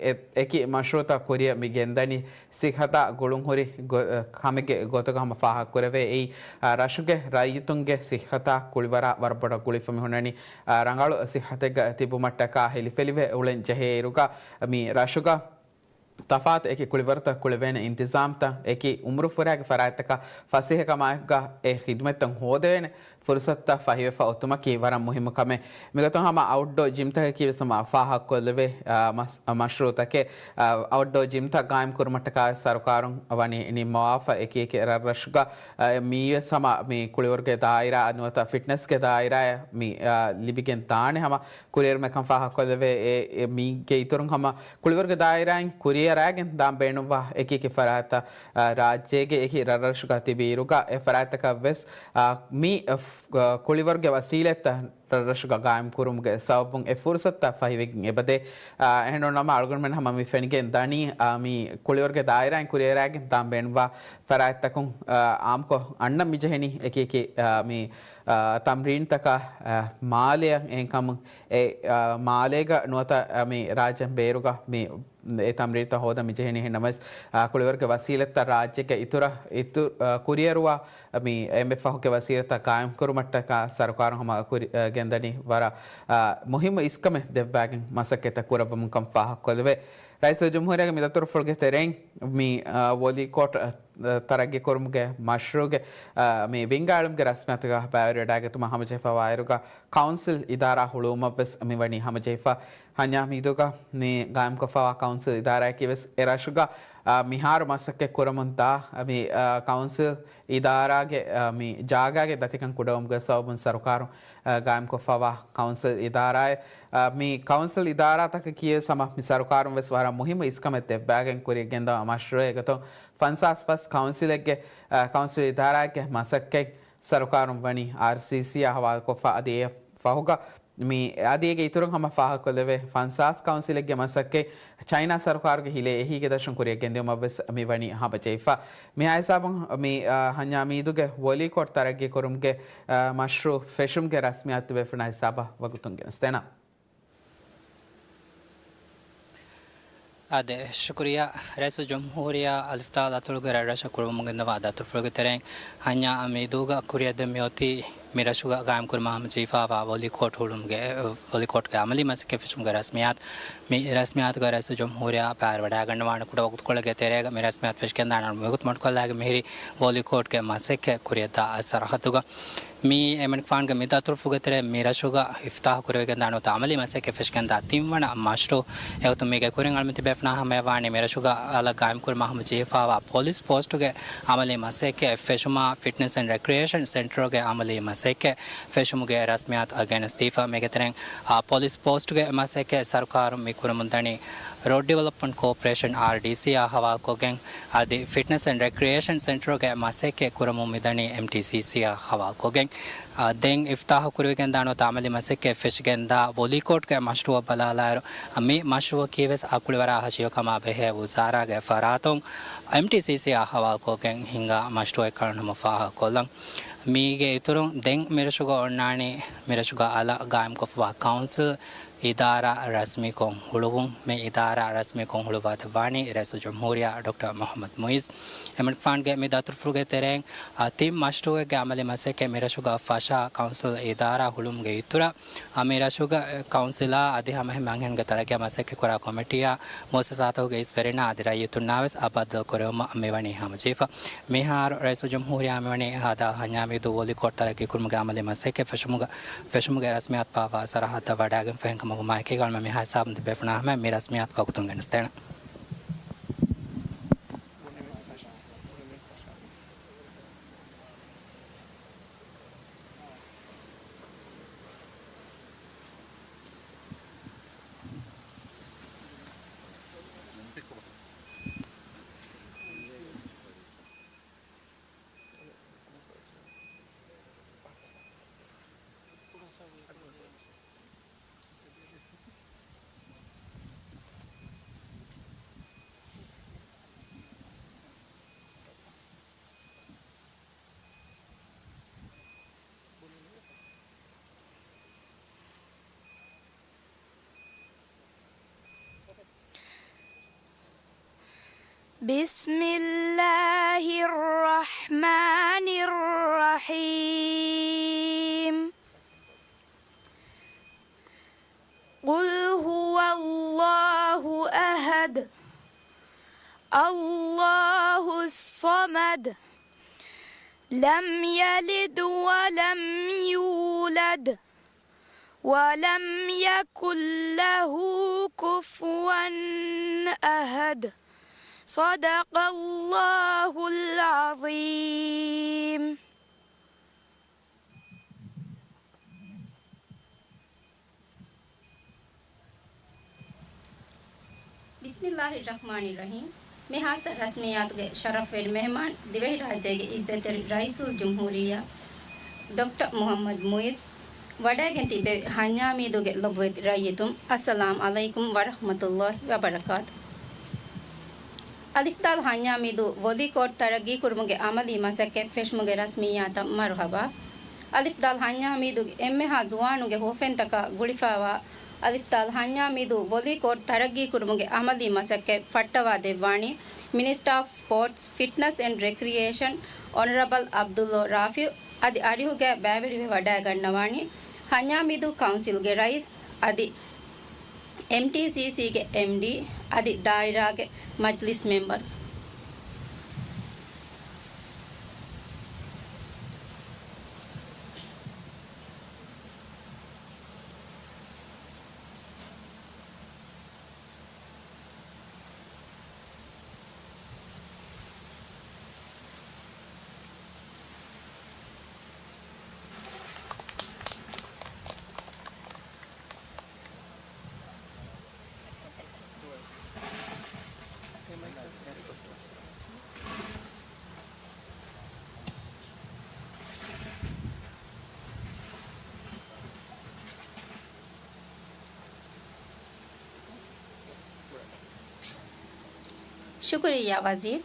އެ-، އެކި މަޝްރޫޢުތައް ކުރިއަށް މި ގެންދަނީ ސިއްހަތާ ގުޅުންހުރި ގޮ-، އަ، ކަމެއްގެ ގޮތުގަ ހަމަ ފާހަގަކުރެވޭ. އެއީ، އާ، ރަށުގެ ރައްޔިތުންގެ ސިއްހަތާ ކުޅިވަރާ ވަރަށް ބޮޑަށް ގުޅިފަ މި ހުންނަނީ، އާ، ރަނގަޅު ސިއްހަތެއްގަ ތިބުމަށްޓަކާ ހެލިފެލިވެ އުޅެން ޖެހޭ އިރުގަ މި ރަށުގަ ތަފާތު އެކި ކުޅިވަރުތައް ކުޅެވޭނެ އިންތިޒާމްތައް އެކި އުމުރު ފުރާގެ ފަރާތްތަކަށް ފަސޭހަކަމާއެކުގަ އެ ޚިދުމަތްތައް ހޯދެވޭނެ ފުރުސަތުތައް ފަހިވެފަ އޮތުމަކީ ވަރަށް މުހިއްމު ކަމެއް. މިގޮތުން ހަމަ އައުޓްޑޯ ޖިމްތަކަކީ ވެސް ހަމަ ފާހަގަކޮށްލެވޭ، އާ، މަސް-، އާ، މަޝްރޫޢުތަކެއް، އާ، އައުޓްޑޯ ޖިމްތައް ޤާއިމް ކުރުމަށްޓަކާ ސަރުކާރުން ވަނީ ނިންމަވާފަ އެކި އެކި ރަށްރަށުގަ، އާ، މީވެސް ހަމަ މި ކުޅިވަރުގެ ދާއިރާ ނުވަތަ ފިޓްނަސްގެ ދާއިރާ މި، އާ، ލިބިގެން ދާނެ ހަމަ ކުރިއެރުމެއްކަން ފާހަގަކޮށްލެވޭ. އެ، އެ، މީގެ އިތުރުން ހަމަ ކުޅިވަރުގެ ދާއިރާއިން ކުރިއަރާގެން ދާން ބޭނުންވާ އެކި އެކި ފަރާތްތައް، އާ، ރާއްޖޭގެ އެކި ރަށްރަށުގަ ތިބި އިރުގަ އެ ފަރާތްތަކަށް ވެސް، އާ، މި، އަ، ފް-، އަ، ކުޅިވަރުގެ ވަސީލަތްތައް ރަށްރަށުގަ ގާއިމް ކުރުމުގެ ސަބަބުން އެ ފުރުސަތުތައް ފަހިވެގެން އެބަދޭ. އާ، އެހެންނޫން ނަމަ އަޅުގަނޑުމެން ހަމަ މި ފެނިގެން ދަނީ، އާ، މި ކުޅިވަރުގެ ދާއިރާއިން ކުރިއަރާގެން ދާން ބޭނުންވާ ފަރާތްތަކުން، އާ، އާއްމުކޮށް އަންނަން މިޖެހެނީ އެކި އެކި، އާ، މި، އާ، ތަމްރީންތަކާ، އާ، މާލެއަށް އެހެންކަމުން އެ، އާ، މާލޭގަ ނުވަތަ، އާ، މި ރާއްޖެ ބޭރުގަ މި އެ ތަމްރީންތައް ހޯދަން މިޖެހެނީ. އެހެންނަމަވެސް، އާ، ކުޅިވަރުގެ ވަސީލަތްތައް ރާއްޖޭގެ އިތުރަށް، އިތު-، އާ، ކުރިއަރުވާ މި އެންމެ ފަހުގެ ވަސީލަތްތައް ގާއިމްކުރުމަށްޓަކާ ސަރުކާރުން ހަމަ ކުރި-، އާ، ގެންދަނީ ވަރަށް، އާ، މުހިއްމު އިސްކަމެއް ދެއްވާގެން މަސައްކަތްތައް ކުރައްވަމުން ކަން ފާހަގަކޮށްލެވޭ. ރައީސުލްޖުމްހޫރިއްޔާގެ މި ދަތުރުފުޅުގެ ތެރެއިން މި، އާ، ވޮލީ ކޯޓް، އާ، ތަރައްގީ ކުރުމުގެ މަޝްރޫޢުގެ، އާ، މި ބިންގާޅުމުގެ ރަސްމިއްޔާތުގަ ބައިވެރިވެވަޑައިގަތުމަށް ހަމަޖެހިފައިވާއިރުގަ ކައުންސިލް އިދާރާ ހުޅުވުމަށްވެސް މިވަނީ ހަމަޖެހިފަ. ހަންޏާ މީދޫގަ މި ގާއިމްކޮށްފައިވާ ކައުންސިލް އިދާރާއަކީވެސް އެ ރަށުގަ، އާ، މިހާރު މަސައްކަތް ކުރަމުންދާ، މި، އާ، ކައުންސިލް އިދާރާގެ، އާ، މި ޖާގާގެ ދަތިކަން ކުޑަވުމުގެ ސަބަބުން ސަރުކާރުން، އާ، ގާއިމްކޮށްފައިވާ ކައުންސިލް އިދާރާއެއް. އާ، މި ކައުންސިލް އިދާރާތަކަކީވެސް ހަމަ މި ސަރުކާރުން ވެސް ވަރަށް މުހިއްމު އިސްކަމެއް ދެއްވާގެން ކުރިއަށް ގެންދަވާ މަޝްރޫޢެއް. އެގޮތުން ފަންސާސް ފަސް ކައުންސިލެއްގެ، އާ، ކައުންސިލް އިދާރާއެއްގެ މަސައްކަތް ސަރުކާރުން ވަނީ އާރްސީސީއާ ހަވާލުކޮށްފަ އަދި އެ ފަހުގަ މި އަދި އޭގެ އިތުރުން ހަމަ ފާހަގަކޮށްލެވޭ، ފަންސާސް ކައުންސިލެއްގެ މަސައްކަތް ޗައިނާ ސަރުކާރުގެ ހިލޭ އެހީގެ ދަށުން ކުރިއަށް ގެންދިއުމަށްވެސް މި ވަނީ ހަމަޖެހިފަ. މިހާ ހިސާބުން މި، އާ، ހަންޏާ މީދޫގެ ވޮލީ ކޯޓް ތަރައްގީ ކުރުމުގެ، އާ، މަޝްރޫޢު ފެށުމުގެ ރަސްމިއްޔާތު ބޭފުޅުންނާ ހިސާބަށް ވަގުތުން ގެނެސްދޭނަން. އާދެ، ޝުކުރިއްޔާ. ރައީސުލްޖުމްހޫރިއްޔާ އަލިފްތާ ދަތުރުގެ ރަށްރަށަށް ކުރުވަމުން ގެންދަވާ ދަތުރުފުޅުގެ ތެރެއިން ހަންޏާ މީދޫގަ ކުރިއަށްދެން މިއޮތީ މި ރަށުގަ ގާއިމްކުރުމަށް ހަމަޖެހިފައިވާ ވޮލީ ކޯޓް ހުޅުމުގެ، ވޮލީ ކޯޓްގެ އަމަލީ މަސައްކަތް ފެށުމުގެ ރަސްމިއްޔާތު. މި ރަސްމިއްޔާތުގަ ރައީސުލްޖުމްހޫރިއްޔާ ބައިވެރިވަޑައިގަންނަވާނެ. ކުޑަ ވަގުތުކޮޅެއްގެ ތެރޭގަ މި ރަސްމިއްޔާތު ފެށިގެންދާނަން މިވަގުތު މަޑުކޮށްލާގެން މިހިރީ ވޮލީ ކޯޓްގެ މަސައްކަތް ކުރިއަށްދާ ސަރަހައްދުގަ. މި އެމަނިކުފާނުގެ މި ދަތުރުފުޅުގެ ތެރޭ މި ރަށުގަ އިފްތާހު ކުރެވިގެންދާނެ އަމަލީ މަސައްކަތް ފެށިގެންދާ ތިންވަނަ މަޝްރޫޢު. އެގޮތުން މީގެ ކުރިން އަޅުމެން ތިބޭފުޅުންނާ ހަމަޔަށް ވާނީ މި ރަށުގަ އަލަށް ގާއިމްކުރުމަށް ހަމަޖެހިފައިވާ ޕޮލިސް ޕޯސްޓުގެ އަމަލީ މަސައްކަތް ފެށުމާ، ފިޓްނެސް އެންޑް ރެކްރިއޭޝަން ސެންޓަރުގެ އަމަލީ މަސައްކަތް ފެށުމުގެ ރަސްމިއްޔާތު ގެނެސްދީފަ. މީގެ ތެރެއިން، އާ، ޕޮލިސް ޕޯސްޓުގެ މަސައްކަތް ސަރުކާރުން މި ކުރަމުންދަނީ ރޯޑް ޑިވެލޮޕްމަންޓް ކޯޕަރޭޝަން، އާރްޑީސީ، އާ ހަވާލުކޮށްގެން، އަދި ފިޓްނަސް އެންޑް ރެކްރިއޭޝަން ސެންޓަރުގެ މަސައްކަތް ކުރަމުން މިދަނީ އެމްޓީސީސީ، އާ ހަވާލުކޮށްގެން. އާ، ދެން އިފްތާހު ކުރެވިގެންދާނެ އަމަލީ މަސައްކަތް ފެށިގެންދާ ވޮލީ ކޯޓްގެ މަޝްރޫއަށް ބަލާލާއިރު، މި މަޝްރޫއަކީވެސް އަކުޅިވަރާ ހަށިގަނޑު ކަމާ ބެހޭ ވުޒާރާގެ ފަރާތުން އެމްޓީސީސީ އާ ހަވާލުކޮށްގެން ހިންގާ މަޝްރޫއެއް ކަން ހަމަ ފާހަގަކޮށްލަން. މީގެ އިތުރުން ދެން މިރަށުގަ އޮންނާނީ މިރަށުގަ އަލަށް ގާއިމްކޮށްފަވާ ކައުންސިލް އިދާރާ ރަސްމީކޮށް ހުޅުވުން. މި އިދާރާ ރަސްމީކޮށް ހުޅުވާދެއްވާނީ ރައީސުލްޖުމްހޫރިއްޔާ ޑޮކްޓަރ މުޙައްމަދު މުއިއްޒު. އެމަނިކުފާނުގެ މި ދަތުރުފުޅުގެ ތެރެއިން، އާ، ތިން މަޝްރޫއެއްގެ އަމަލީ މަސައްކަތް މިރަށުގަ ފަށާ ކައުންސިލް އިދާރާ ހުޅުވުމުގެ އިތުރަށް، އާ، މި ރަށުގަ ކައުންސިލާ އަދި ހަމައެހެން މަންހެންގެ ތަރައްގީއާ މަސައްކަތްކުރާ ކޮމިޓީއާ މުއައްސަސާތަކުގެ އިސްވެރިންނާ އަދި ރައްޔިތުންނާވެސް އާ ބައްދަލުކުރެވުމަށް މިވަނީ ހަމަޖެހިފަ. މިހާރު ރައީސުލްޖުމްހޫރިއްޔާ މިވަނީ އާދާލް ހަންޏާމީދު ވޮލީ ކޯޓް ތަރައްގީ ކުރުމުގެ އަމަލީ މަސައްކަތް ފެށުމުގަ، ފެށުމުގެ ރަސްމިއްޔާތު ފާވާ ސަރަހައްދަށް ވަޑައިގެންފަ. އެހެންކަމުން މާ އެކީގަ މިހާ ހިސާބުން ތިބޭފުޅުންނާ ހަމަ މި ރަސްމިއްޔާތު ވަގުތުން ގެނެސްދޭނެ. بسم الله الرحمن الرحيم. قل هو الله أحد، الله الصمد، لم يلد ولم يولد، ولم يكن له كفوا أحد. صدق الله العظيم. ބިސްމިއްލާހިއްރަޙްމާނިއްރަޙީމް. މި ހާއްސަ ރަސްމިއްޔާތުގެ ޝަރަފްވެރި މެހެމާން، ދިވެހިރާއްޖޭގެ އިއްޒަތްތެރި ރައީސުލްޖުމްހޫރިއްޔާ ޑޮކްޓަރ މުޙައްމަދު މުއިއްޒު، ވަޑައިގެން ތިބެވި ހަންޏާމީދުގެ ލޮބުވެތި ރައްޔިތުން، އައްސަލާމް ޢަލައިކުމް ވަރަޙްމަތުﷲ ވަބަރަކާތު. އަލިފްދާލް ހަންޏާމީދު ވޮލީ ކޯޓް ތަރައްގީކުރުމުގެ އަމަލީ މަސައްކަތް ފެށުމުގެ ރަސްމިއްޔާތަށް މަރުޙަބާ. އަލިފްދާލް ހަންޏާމީދުގެ އެންމެހާ ޒުވާނުންގެ ހުވަފެންތަކާ ގުޅިފައިވާ އަލިފްދާލް ހަންޏާމީދު ވޮލީ ކޯޓް ތަރައްގީކުރުމުގެ އަމަލީ މަސައްކަތް ފައްޓަވާ ދެއްވާނީ މިނިސްޓަރ އޮފް ސްޕޯޓްސް، ފިޓްނަސް އެންޑް ރެކްރިއޭޝަން އޮނަރަބަލް ޢަބްދުﷲ ރާފިޢު އަދި އަރިހުގައި ބައިވެރިވެ ވަޑައިގަންނަވާނީ ހަންޏާމީދު ކައުންސިލްގެ ރައީސް އަދި އެމްޓީސީސީގެ އެމްޑީ އަދި ދާއިރާގެ މަޖްލިސް މެމްބަރު. ޝުކުރިއްޔާ ވަޒީރު.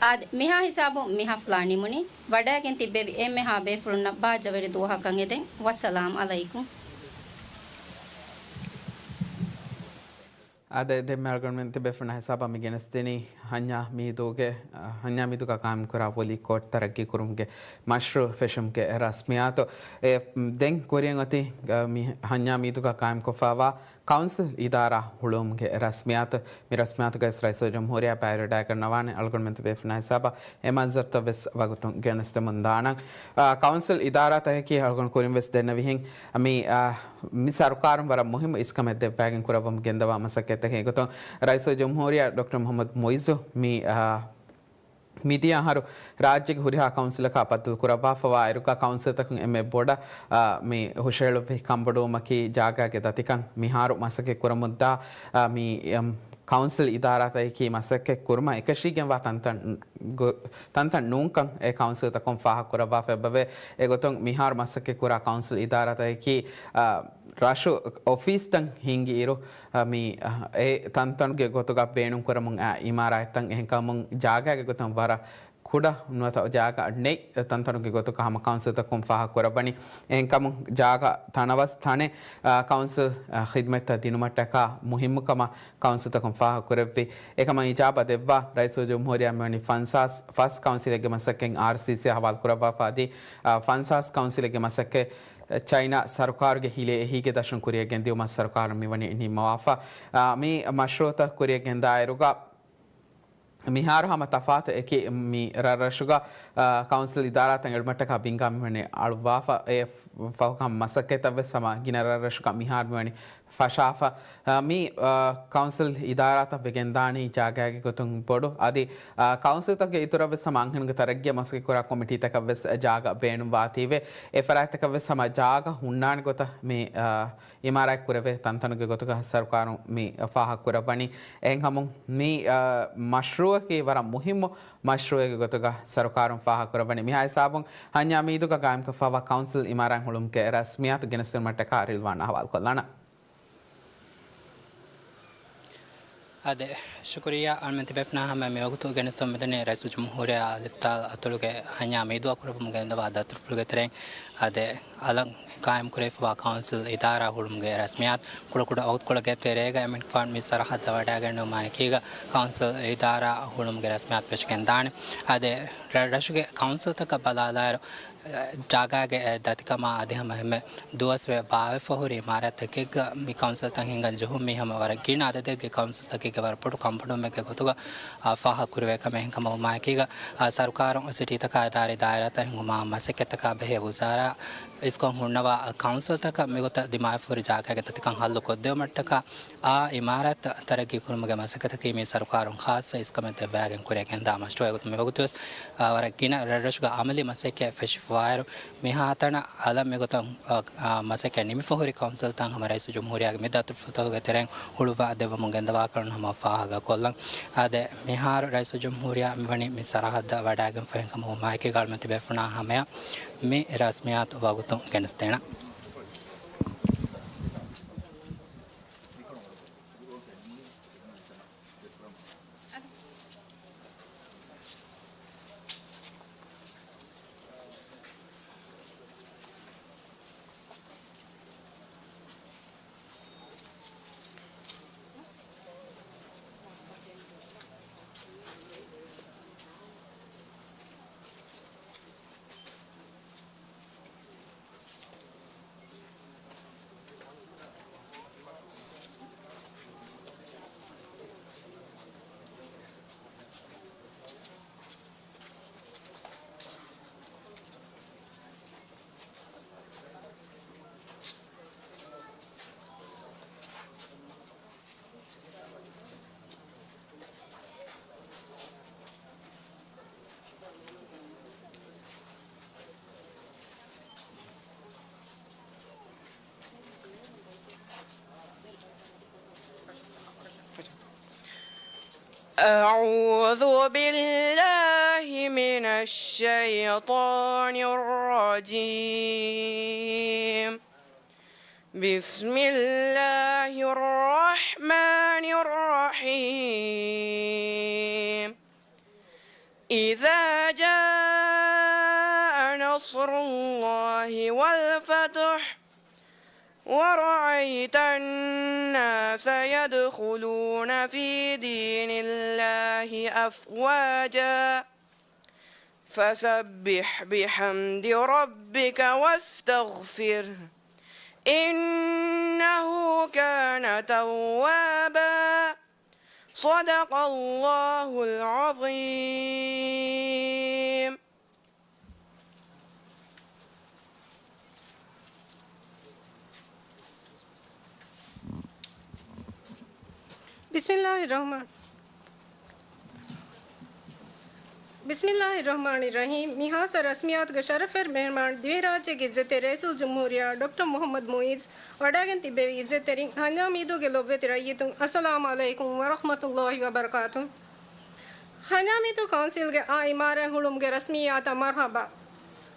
އާދެ، މިހާ ހިސާބުން މި ހަފްލާ ނިމުނީ. ވަޑައިގެން ތިއްބެވި އެންމެހާ ބޭފުޅުންނަށް ބާއްޖަވެރި ދުވަހަކަށް އެދެން. ވައްސަލާމް ޢަލައިކުމް. އާދެ، ދެންމެ އަޅުގަނޑުމެން ތިބޭފުޅުންނާ ހިސާބަށް މި ގެނެސްދިނީ ހަންޏާ މީދޫގެ، އަ، ހަންޏާ މީދޫގަ ޤާއިމްކުރާ ވޮލީ ކޯޓް ތަރައްގީ ކުރުމުގެ މަޝްރޫޢު ފެށުމުގެ ރަސްމިއްޔާތު. އެ، ދެން ކުރިއަށް އޮތީ، އަ، މި ހަންޏާ މީދޫގަ ޤާއިމްކޮށްފައިވާ ކައުންސިލް އިދާރާ ހުޅުވުމުގެ ރަސްމިއްޔާތު. މި ރަސްމިއްޔާތުގައި ރައީސުލްޖުމްހޫރިއްޔާ ބައިވެރިވެވަޑައިގަންނަވާނެ އަޅުގަނޑުމެން ތިބޭފުޅުންނާ ހިސާބަށް އެ މަންޒަރުތައް ވެސް ވަގުތުން ގެނެސްދެމުން ދާނަން. އާ، ކައުންސިލް އިދާރާތަކަކީ އަޅުގަނޑު ކުރިން ވެސް ދެންނެވިހެން މި، އާ، މި ސަރުކާރުން ވަރަށް މުހިއްމު އިސްކަމެއް ދެއްވައިގެން ކުރައްވަމުން ގެންދަވާ މަސައްކަތްތަކެއް. އެގޮތުން ރައީސުލްޖުމްހޫރިއްޔާ ޑޮކްޓަރ މުޙައްމަދު މުއިއްޒު މި، އާ، މިދިޔަ އަހަރު ރާއްޖޭގެ ހުރިހާ ކައުންސިލަކާ ބައްދަލު ކުރައްވާފަވާ އިރުގަ ކައުންސިލްތަކުން އެންމެ ބޮޑަށް، އާ، މި ހުށަހެޅުއްވި ކަންބޮޑުވުމަކީ ޖާގާގެ ދަތިކަން. މިހާރު މަސައްކަތް ކުރަމުންދާ، އާ، މި، އަމް، ކައުންސިލް އިދާރާތަކަކީ މަސައްކަތް ކުރުމަށް އެކަށީގެންވާ ތަންތަން ގޮ-، ތަންތަން ނޫންކަން އެ ކައުންސިލްތަކުން ފާހަގަކުރައްވާފައި އެބަވޭ. އެގޮތުން މިހާރު މަސައްކަތް ކުރާ ކައުންސިލް އިދާރާތަކަކީ، އާ، ރަށު އޮފީސްތައް ހިންގި އިރު، އަ، މި، އަ، އެ ތަންތަނުގެ ގޮތުގަ ބޭނުންކުރަމުން އައި އިމާރާތްތައް. އެހެންކަމުން ޖާގާގެ ގޮތުން ވަރަށް ކުޑަ ނުވަތަ ޖާގަ ނެތް ތަންތަނުގެ ގޮތުގަ ހަމަ ކައުންސިލްތަކުން ފާހަގަކުރައްވަނީ. އެހެންކަމުން ޖާގަ ތަނަވަސް ތަނެއް، އަ، ކައުންސިލް، އަ، ޚިދްމަތްތައް ދިނުމަށްޓަކާ މުހިއްމުކަމަށް ކައުންސިލްތަކުން ފާހަގަކުރެއްވި. އެކަމަށް އިޖާބަ ދެއްވާ ރައީސުލްޖުމްހޫރިއްޔާ މިވަނީ ފަންސާސް ފަސް ކައުންސިލެއްގެ މަސައްކަތް އާރްސީސީ ހަވާލުކުރައްވާފަ އަދި، އަ، ފަންސާސް ކައުންސިލެއްގެ މަސައްކަތް ޗައިނާ ސަރުކާރުގެ ހިލޭ އެހީގެ ދަށުން ކުރިއަށް ގެންދިއުމަށް ސަރުކާރުން މިވަނީ ނިންމަވާފަ. އާ، މި މަޝްރޫއުތައް ކުރިއަށް ގެންދާއިރުގަ މިހާރު ހަމަ ތަފާތު އެކި މި ރަށްރަށުގަ، އާ، ކައުންސިލް އިދާރާތައް އެޅުމަށްޓަކާ ބިންގާ މިވަނީ އަޅުއްވާފަ. އެ ފަހު ހަމަ މަސައްކަތްތައްވެސް ހަމަ ގިނަ ރަށްރަށުގަ މިހާރު މިވަނީ ފަށާފަ. އާ، މި، އާ، ކައުންސިލް އިދާރާތައް ވެގެންދާނީ ޖާގައިގެ ގޮތުން ބޮޑު. އަދި، އާ، ކައުންސިލްތަކުގެ އިތުރަށްވެސް ހަމަ އަންހެނުންގެ ތަރައްގީއަށް މަސައްކަތްކުރާ ކޮމިޓީތަކަށްވެސް ޖާގަ ބޭނުންވާތީވެ. އެ ފަރާތްތަކަށްވެސް ހަމަ ޖާގަ ހުންނާނެ ގޮތަށް މި، އާ، އިމާރާތް ކުރެވޭ ތަންތަނުގެ ގޮތުގަ ސަރުކާރުން މި ފާހަގަކުރައްވަނީ. އެހެންކަމުން މި، އާ، މަޝްރޫއަކީ ވަރަށް މުހިއްމު މަޝްރޫއެއްގެ ގޮތުގަ ސަރުކާރުން ފާހަގަކުރައްވަނީ. މިހާ ހިސާބުން ހަންޏާ މީދުގަ ގާއިމްކޮށްފައިވާ ކައުންސިލް އިމާރާތް ހުޅުމުގެ ރަސްމިއްޔާތު ގެނެސްދިނުމަށްޓަކާ ރިލްވާން އަހުވާލުކޮށްލާނަން. އާދެ، ޝުކުރިއްޔާ އަޅުމެން ތިބޭފުޅުންނާ ހަމަ މިވަގުތު ގެނެސްދެމުން މިދަނީ ރައީސުލްޖުމްހޫރިއްޔާ އަލިފްތާލް އަތޮޅުގެ ހަންޏާ މީދުއާ ކުރެއްވުމުގެ ގެންދަވާ ދަތުރުފުޅުގެ ތެރެއިން. އާދެ، އަލަށް ގާއިމް ކުރެވިފައިވާ ކައުންސިލް އިދާރާ ހުޅުމުގެ ރަސްމިއްޔާތު ކުޑަކުޑަ ވަގުތުކޮޅެއްގެ ތެރޭގަ އެމިން ފާން މި ސަރަހައްދަށް ވަޑައިގެންނެވުމާ އެކީގަ ކައުންސިލް އިދާރާ ހުޅުމުގެ ރަސްމިއްޔާތު ފެށިގެންދާނެ. އާދެ، ރަށުގެ ކައުންސިލްތަކަށް ބަލާލާއިރު، ޖާގާގެ ދަތިކަމާ އަދި ހަމަ އެންމެ ދުވަސްވެ ބާވެފަ ހުރި އިމާރާތްތަކެއްގަ މި ކައުންސިލްތައް ހިންގަން ޖެހުން މީ ހަމަ ވަރަށް ގިނަ އަދަދެއްގެ ކައުންސިލްތަކެއްގެ ވަރަށް ބޮޑު ކަންބޮޑުވުމެއްގެ ގޮތުގަ، އާ، ފާހަގަކުރެވޭ ކަމެއް. އެހެންކަމަށް ވުމާއެކީގަ، އާ، ސަރުކާރުން ސިޓީތަކާ އިދާރީ ދާއިރާތައް ހިންގުމާ މަސައްކަތްތަކާ ބެހޭ ވުޒާރާ އިސްކޮށް ހުންނަވާ ކައުންސިލްތަކަށް މިގޮތަށް ދިމާވެފަ ހުރި ޖާގާގެ ދަތިކަން ހައްލު ކޮށްދެވުމަށްޓަކާ، އާ، އިމާރާތްތައް ތަރައްގީ ކުރުމުގެ މަސައްކަތަކީ މި ސަރުކާރުން ޚާއްސަ އިސްކަމެއް ދެއްވާގެން ކުރިއަށް ގެންދާ މަޝްރޫއެއް ގޮތުން މިވަގުތުވެސް، އާ، ވަރަށް ގިނަ ރަށްރަށުގަ އަމަލީ މަސައްކަތް ފެށިފަވާއިރު، މިހާތަނަށް އަލަށް މިގޮތަށް، އާ، އާ، މަސައްކަތް ނިމިފަ ހުރި ކައުންސިލްތައް ހަމަ ރައީސުލްޖުމްހޫރިއްޔާގެ މި ދަތުރުފުޅުތަކުގެ ތެރެއިން ހުޅުވާ ދެއްވަމުން ގެންދަވާކަން ހަމަ ފާހަގަކޮށްލަން. އާދެ، މިހާރު ރައީސުލްޖުމްހޫރިއްޔާ މިވަނީ މި ސަރަހައްދަށް ވަޑައިގެންފަ. އެހެންކަމަށް ވުމާއެކީގަ އަޅުމެން ތިބޭފުޅުންނާ ހަމަޔަށް މި ރަސްމިއްޔާތު ވަގުތުން ގެނެސްދޭނަން. أعوذ بالله من الشيطان الرجيم. بسم الله الرحمن الرحيم. إذا جاء نصر الله والفتح ورأيت الناس يدخلون في دين الله أفواجا فسبح بحمد ربك واستغفره إنه كان توابا. صدق الله العظيم. بسم الله الرحمن ބިސްމިއްލާހި ރަޙްމާނި ރަޙީމް. މި ޚާއްޞަ ރަސްމިއްޔާތުގެ ޝަރަފުވެރި މެހެމާން ދިވެހިރާއްޖޭގެ އިއްޒަތްތެރި ރައީސުލްޖުމްހޫރިއްޔާ ޑޮކްޓަރ މުޙައްމަދު މުޢިއްޒު ވަޑައިގެން ތިއްބެވި އިއްޒަތްތެރިން ހަންޏާމީދޫގެ ލޮބުވެތި ރައްޔިތުން، އައްސަލާމު ޢަލައިކުމް ވަރަޙްމަތުﷲި ވަބަރަކާތުހު. ހަންޏާމީދޫ ކައުންސިލްގެ އާ އިމާރާތް ހުޅުވުމުގެ ރަސްމިއްޔާތަށް މަރްޙަބާ.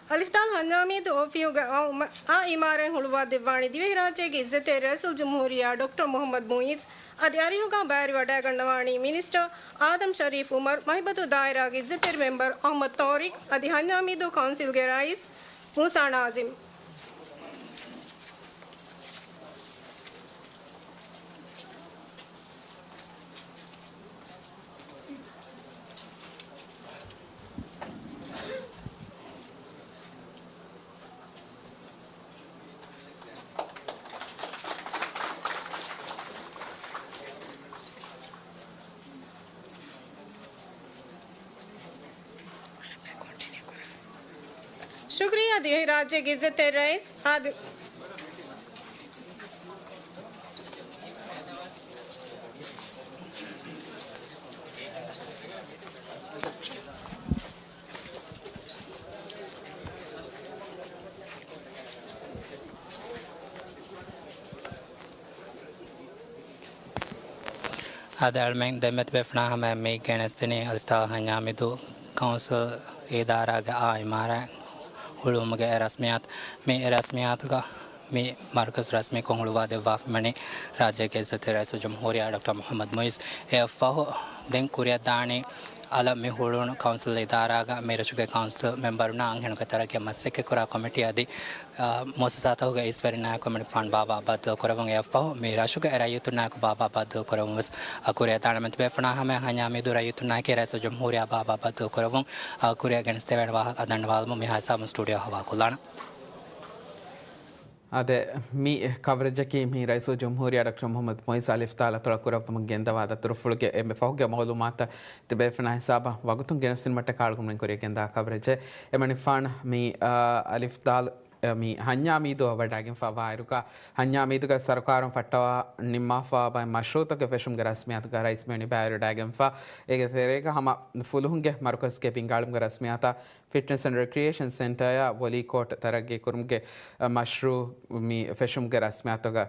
އަލިފްދާލް ހަންޏާމީދޫ އޮފީހުގެ އާ އުމަ-، އާ އިމާރާތް ހުޅުވާ ދެއްވާނީ ދިވެހިރާއްޖޭގެ އިއްޒަތްތެރި ރައީސުލްޖުމްހޫރިއްޔާ ޑޮކްޓަރ މުޙައްމަދު މުޢިއްޒު. އަދި އަރިހުގަ ބައިވެރިވަޑައިގަންނަވާނީ މިނިސްޓަރ އާދަމް ޝަރީފް ޢުމަރު، މަހިބަތު ދާއިރާގެ އިއްޒަތްތެރި މެމްބަރު އަޙްމަދު ޠާރިޤް، އަދި ހަންޏާމީދޫ ކައުންސިލްގެ ރައީސް މޫސާ ނާޒިމް. ޝުކުރިއްޔާ ދިވެހިރާއްޖޭގެ އިއްޒަތްތެރި ރައީސް އާދި-، އާދެ، އަޅުމެން ދެންމެ ތިބޭފުޅާ ހަމަޔަށް މި ގެނެސްދިނީ އަލިފްދާލް ހަންޏާމީދޫ ކައުންސިލް އިދާރާގެ އާ އިމާރާތް ހުޅުވުމުގެ އެ ރަސްމިއްޔާތު. މި އެ ރަސްމިއްޔާތުގަ މި މަރުކަޒު ރަސްމީކޮށް ހުޅުވާ ދެއްވާފަ ވަނީ ރާއްޖޭގެ އިއްޒަތްތެރި ރައީސުލްޖުމްހޫރިއްޔާ ޑޮކްޓަރ މުޙައްމަދު މުޢިއްޒު. އެއަށްފަހު ދެން ކުރިއަށް ދާނީ އަލަށް މި ހުޅުވުނު ކައުންސިލް އިދާރާގަ މި ރަށުގެ ކައުންސިލް މެމްބަރުންނާ އަންހެނުންގެ ތަރައްގީއަށް މަސައްކަތްކުރާ ކޮމިޓީ އަދި، އާ، މުއައްސަސާތަކުގެ އިސްވެރިންނާއެކު މި ފަންޑް ބާއްވާ ބައްދަލުކުރެއްވުން. އެއަށްފަހު މި ރަށުގެ ރައްޔިތުންނާއެކު ބާއްވާ ބައްދަލުކުރެއްވުން ވެސް އަ، ކުރިއަށް ދާނަމޭ. ތިބޭފުޅާ ހަމަޔަށް ހަންޏާމީދޫ ރައްޔިތުންނާއެކީ ރައީސުލްޖުމްހޫރިއްޔާ ބާއްވާ ބައްދަލުކުރެއްވުން، އާ، ކުރިއަށް ގެނެސްދެވޭނެ ވާހަކަ އަ، ދަންނަވާލަމުން މިހާ ހިސާބުން ސްޓޫޑިއޯ ހަވާލުކޮށްލާނަން. އާދެ، މި ކަވަރޭޖަކީ މި ރައީސުލްޖުމްހޫރިއްޔާ ޑޮކްޓަރ މުޙައްމަދު މުޢިއްޒު އަލިފްދާލަށް ތޮޅަކުރައްވަމުން ގެންދަވާ ދަތުރުފުޅުގެ އެންމެ ފަހުގެ މައުލޫމާތަށް ތިބޭފުޅާ ހިސާބަށް ވަގުތުން ގެނެސްދިނުމަށްޓަކާ އަޅުގަނޑުމެން ކުރިއަށް ގެންދާ ކަވަރޭޖެއް. އެމަނިފާން މި، އާ، އަލިފްދާލް، އެ، މި ހަންޏާމީދުއަށް ވަޑައިގެންފަ ވާއިރުގަ، ހަންޏާމީދުގަ ސަރުކާރުން ފައްޓަވާ ނިންމާފަ ބައެއް މަޝްރޫޢުތަކުގެ ފެށުމުގެ ރަސްމިއްޔާތުގަ ރައީސް މިވަނީ ބައިވެރިވަޑައިގެންފަ. އޭގެ ތެރޭގަ ހަމަ ފުލުހުންގެ މަރުކަޒުގެ ބިންގާޅުމުގެ ރަސްމިއްޔާތަށް ފިޓްނެސް އެންޑް ރެކްރިއޭޝަން ސެންޓަރއާ ވޮލީ ކޯޓް ތަރައްގީ ކުރުމުގެ، އަ، މަޝްރޫޢު މި ފެށުމުގެ ރަސްމިއްޔާތުގަ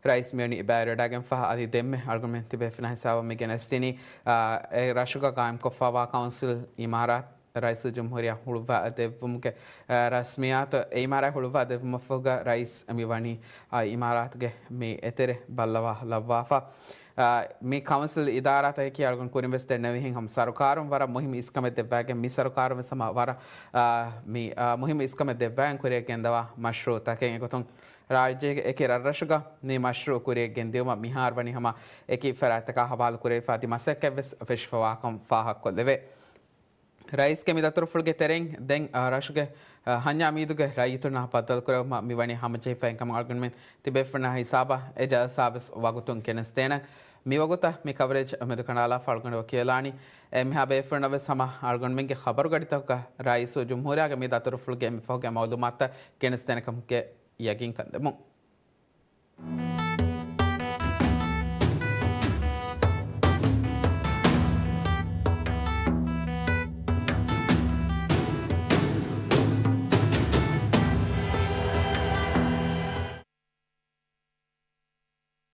ރައީސް މިވަނީ ބައިވެރިވަޑައިގެންފަ. އަދި ދެންމެ އަޅުގަނޑުމެން ތިބޭފުޅާ ހިސާބަށް މި ގެނެސްދިނީ، އާ، އެ ރަށުގަ ގާއިމްކޮށްފަވާ ކައުންސިލް އިމާރާތް ރައީސުލްޖުމްހޫރިއްޔާ ހުޅުވާ ދެއްވުމުގެ، އާ، ރަސްމިއްޔާތު، އެ އިމާރާތް ހުޅުވާ ދެއްވުމަށްފަހުގަ ރައީސް މިވަނީ، އާ، އިމާރާތުގެ މި އެތެރެ ބައްލަވާލައްވާފަ. އާ، މި ކައުންސިލް އިދާރާތަކަކީ އަޅުގަނޑު ކުރިން ވެސް ދެންނެވިހެން ހަމަ ސަރުކާރުން ވަރަށް މުހިއްމު އިސްކަމެއް ދެއްވައިގެން މި ސަރުކާރުން ވެސް ހަމަ ވަރަށް، އާ، މި، އާ، މުހިއްމު އިސްކަމެއް ދެއްވައިގެން ކުރިއަށް ގެންދަވާ މަޝްރޫޢުތަކެއް. އެގޮތުން ރާއްޖޭގެ އެކި ރަށްރަށުގަ މި މަޝްރޫޢު ކުރިއަށް ގެންދިއުމަށް މިހާރު ވަނީ ހަމަ އެކި ފަރާތްތަކާ ހަވާލު ކުރެވިފަ އަދި މަސައްކަތް ވެސް ފެށިފަވާކަން ފާހަގަކޮށްލެވޭ. ރައީސްގެ މި ދަތުރުފުޅުގެ ތެރެއިން ދެން، އާ، ރަށުގެ، އާ، ހަންޏާމީދުގެ ރައްޔިތުންނާ ބައްދަލުކުރެއްވުމަށް މިވަނީ ހަމަޖެހިފައި ކަމަށް އަޅުގަނޑުމެން ތިބޭފުޅުންނާ ހިސާބަށް އެ ޖަލްސާ ވެސް ވަގުތުން ގެނެސްދޭނަން. މިވަގުތަށް މި ކަވަރޭޖް މެދުކަނޑާލާފަ އަޅުގަނޑު ކިޔަލާނީ. އެ މިހާ ބޭފުޅުންނަށް ވެސް ހަމަ އަޅުގަނޑުމެންގެ ޚަބަރުގަޑިތަކުގަ ރައީސުލްޖުމްހޫރިއްޔާގެ މި ދަތުރުފުޅުގެ މި ފަހުގެ މައުލޫމާތުތައް ގެނެސްދޭނެ ކަމުގެ ޔަގީންކަން ދެމުން.